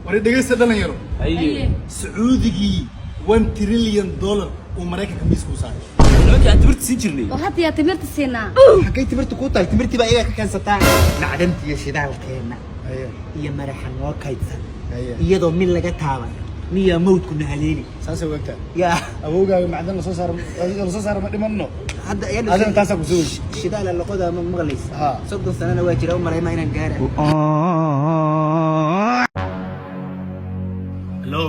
War dhegeysta dhalinyaro. Sacuudigii $1 trillion uu Maraykanka miiska u saaray. Nimankii aan timirta siin jirnay. Oo hadda yaa timirta siinaa? Xaggay timirta kuu tahay? Timirtii baa iyaga ka keensataa. Macdanta iyo shidaalkeenna iyo maraxa noo kaydsan, iyadoo mid laga taaban miyaa mawdku na haleeli? Saasay u egtahay. Yaa. Awowgaaga macdan lasoo saaro, lasoo saaro, ma dhimanno. Hadda. Adina taasaa ku sugaysa. Shidaala loqoda ma maqlaysa? Ha. 30 sanana waa jira, u malayma inaan gaara. Hello.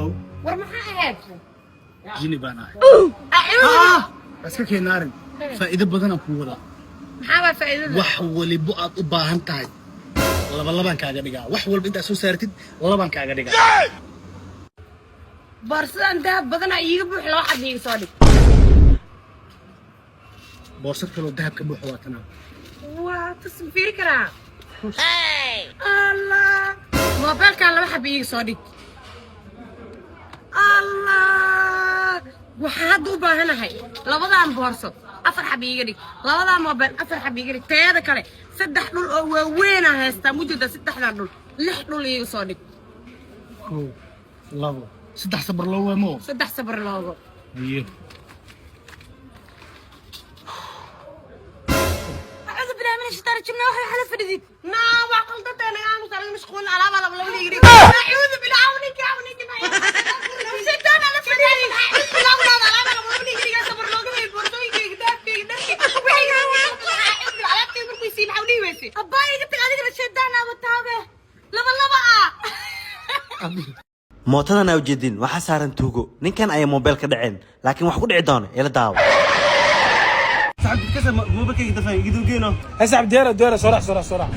War maxaa ahayd? Jini baan ahay. Iska keenaarin, faa'iido badanaan kuu wadaa. Maxaa baa faa'iidada? Wax walibo aad u baahan tahay laba labaan kaaga dhigaa. Wax walba intaad soo saartid labaan kaaga dhigaa. Boorsadan dahab badanaa iiga buux, laba xab iiga soo dhig. Boorsad kaloo dahab ka buuxa waa tanaa. Waa tusin, fiiri karaa. Allah, moobeelkan laba xab iiga soo dhig. Allah, waxaan hadda u baahanahay labadan boorso afar xab iiga dhig, labadan moobeel afar xab iiga dhig. Teeda kale saddex dhul oo waaweynaa haystaa mujeda, saddexdan dhul lix dhul iiga soo dhig. Kow, labo, saddex, sabar loo waamo. Saddex sabar loogo. Haye. أعوذ بالله من الشيطان الرجيم. waxay xala fadhidid naa waa qaldantahay, aamus, aniga mashquul, alaaba laba laba iiga dhig. أعوذ بالله, عونك عونك, shaytaan ala fadhiyay. أعوذ بالله, walaal, alaaba laba laba iiga dhig, sabar looga way, boorsooyinkayga, dahabkayga, dharkayga, wixii, أعوذ بالله, alaabtayga markuu isii maxaa u dhihi weysay? Abbaa, iga tag adigana, shaytaan aa wataabe laba laba ah. Mootadan aa ujeedin waxaa saaran tuugo. Ninkan ayay moobeel ka dhaceen, laakiin wax ku dhici doona ila daawo. Moobilkayga dafan igidowgeeno. هسه عبد ديرة ديرة, سرعة سرعة سرعة.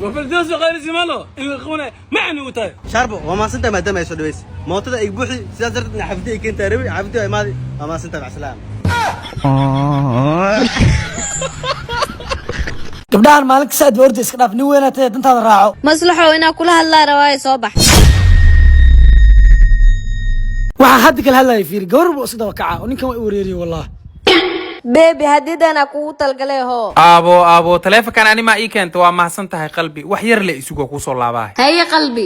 وفردوس غير زمانه يخونه معنى وطيب. Shaarbo, waa mahadsantahay maadaama ay soo dhaweysay mootada ig buuxi. Sidaas darteed ina xafidda ay keentaa rabi, xafidda waa imaadi. Waa mahadsantahay, macasalaam. Gabdhahan maalin kasta aad ba orda, iska dhaaf, nin weynaatay, dantaada raaco. Maslaxow, inaa kula hadlaa rabaaye, soo bax. Waxaa hadda kala hadlaya fiiri, gabar buu iska daba kaca oo ninkan waa i wareeriyey wallah. Baby, hadidanaa kugu talgalay, hoo. Aabo, aabo, taleefankan animaa ii keenta. Waa mahadsan tahay qalbi. Wax yar le isugoo kuusoo laabaa. Haye qalbi.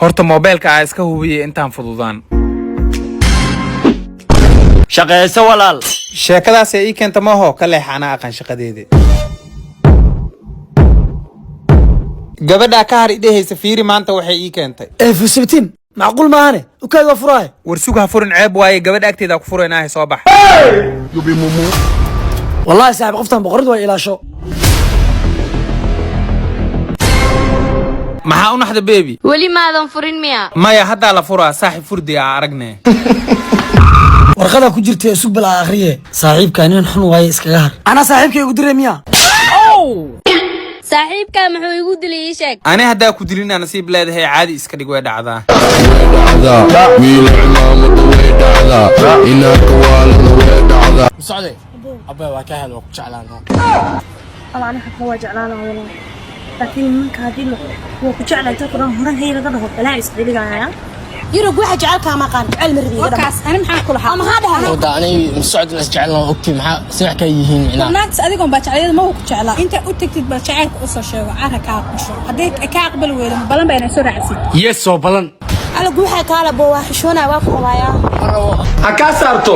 Horta moobeelka aa iska hubiyey intaan fududaan. Shaqeyso walaal. Sheekadaasee ii keenta maho ka leex, anaa aqaan shaqadeeda. Gabadhaa ka har idhehaysa, fiiri maanta waxay ii keentay. iPhone 17, macquul maahane, ukaad waa furaaye. War sug, ha furin, ceeb waaye, gabadha agteeda ku furaynaahay, soo bax. Wallahi saaxib, qoftan boqoradu waa ilaasho. Maxaa u naxda, baby? Weli maadan furin miya? Maya, haddaa la furaa saaxib, furdi aa aragne. Warqadaa ku jirta isug bal aa akhriye. Saaxiibkaa nin xun waaye, iskaga har. Anaa saaxiibkay ugu diray miya? Saaxiibkaa muxuu igu dilay, ii sheeg. Ani haddaa ku dilina nasiib leedahay, caadi iska dhig, way dhacdaa. Wiil cimaamada way dhacdaa, inaaka waalana way dhacdaa. Socday abba, waa ka hel, waa ku jeclaan. Alla, aniga xataa waa jeclaana wallah, laakiin nimanka haddii waa ku jeclaa inta ku dhan horan hay laga dhaho balaa isdhiligaya. Yurub waxa jecelkaa maqaan, jecel ma rabi. Wakaas ani maxaan kula oo maxaa dhahay? Wada anay socod is jecelna, ogti maxaa si wax ka yihiin micnaha. Naagtas adigoon baa jeclayada ma ku jeclaa. Inta u tagtid bal jacaylka usoo sheego, cara kaa aqbasho. Haddii ka aqbali weydo, balan baa inay soo raacsid. Yes, oo balan. Alla guuxa kaala bo, waa xishoonaya, waa ku qabayaa. Ha kaa saarto.